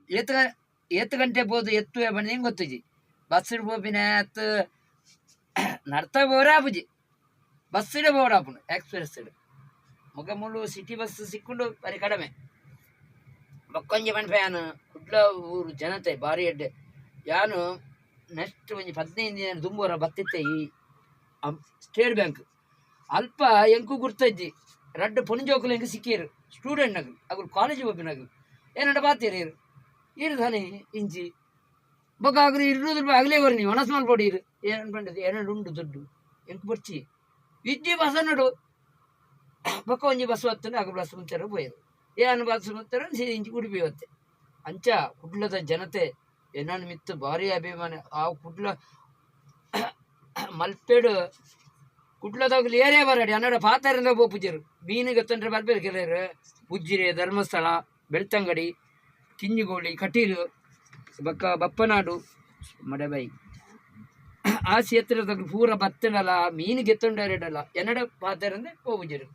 ಏತ್ ಏತ್ ಗಂಟೆ ಪೋದು ಎತ್ತುವೆ ಪಂದ್ ಎಂಕ್ ಗೊತ್ತಿಜ್ಜಿ. ಬಸ್ ಡ್ ಪೋಪಿನ ಅತ್ ನಡತೆ ಪೋರೆ ಆಪುಜಿ. ಬಸ್ ಡೇ ಪೋವೊಡಾಪುಂಡು ಎಕ್ಸ್ಪ್ರೆಸ್ ಡ್. ಬೊಕ ಮೂಲು ಸಿಟಿ ಬಸ್ಸ್ ಸಿಕ್ಕುಂಡು ಬಾರಿ ಕಡಮೆ. ಬೊಕೊಂಜಿ ಪನ್ಪೆ ಯಾನ್ ಕುಡ್ಲ ಊರು ಜನತೆ ಬಾರಿ ಎಡ್ಡೆ. ಯಾನ್ ನೆಕ್ಸ್ಟ್ ಒಂಜಿ 15 ದಿನ ದುಂಬು ಒರ ಬತ್ತಿತ್ತೆ ಈ ಸ್ಟೇಟ್ ಬ್ಯಾಂಕ್ ಅಲ್ಪ ಎಂಕ್ ಗುರ್ತ ಇಜ್ಜಿ. ರಡ್ಡ್ ಪೊಣ್ಣು ಜೋಕುಲು ಎಂಕ್ ಸಿಕ್ಕಿಯೆರ್ ಸ್ಟೂಡೆಂಟ್ ನಕುಲು ಅಕುಲು ಕಾಲೇಜ್ ಪೋಪಿನಕುಲು ಎನಡ ಪಾತೆರಿಯೆರ್ ಈರ್ ದಾನೆ ಇಂಚಿ ಬೊಕ ಅಕುಲು 200 ರೂಪಾಯಿ ಅಗಲೇ ಕೊರ್ನಿ ವನಸ್ ಮಲ್ಪೊಡು ಈರ್ ಏನ್ ಪಂಡೆರ್ ಎನಡ ಉಂಡು ದುಡ್ಡು ಎಂಕ್ ಬೊರ್ಚಿ ಇಜ್ಜಿ ಬಸ್ ಅನ್ನೋಡು ಬೊಕ ಒಂಜಿ ಬಸ್ ಬತ್ತುಂಡು ಅಕುಲು ಬಸ್ ಉಂತೆರೆ ಪೋಯೆರ್ ಯಾನ್ ಬಸ್ ಉಂತೆರೆ ಸೀದಾ ಇಂಚಿ ಉಡುಪಿ ಬತ್ತೆ. ಅಂಚ ಕುಡ್ಲದ ಜನತೆ ಎನನ್ ಮಿತ್ತ್ ಬಾರಿ ಅಭಿಮಾನ. ಆ ಕುಡ್ಲ ಮಲ್ಪೆಡ್ ಕುಡ್ಲದಕುಲು ಏರೇ ಬರಡ್ ಎನಡ ಪಾತೆರಂದೆ ಪೋಪುಜೆರ್ ಮೀನ್ ಗೆತೊಂಡ್ರೆ ಬರ್ಪೆರ್ ಕೆಲವೆರ್ ಉಜ್ಜಿರೆ ಧರ್ಮಸ್ಥಳ ಬೆಳ್ತಂಗಡಿ ಕಿಂಜಿಗೋಳಿ ಕಟೀಲು ಬೊಕ್ಕ ಬಪ್ಪನಾಡು ಮಡಬೈ ಆ ಕ್ಷೇತ್ರದಕುಲು ಪೂರ ಬತ್ತುಂಡಲ ಮೀನ್ ಗೆತೊಂಡೆರ್ಡಲ ಎನಡ ಪಾತೆರಂದೆ ಪೋಪುಜೆರ್.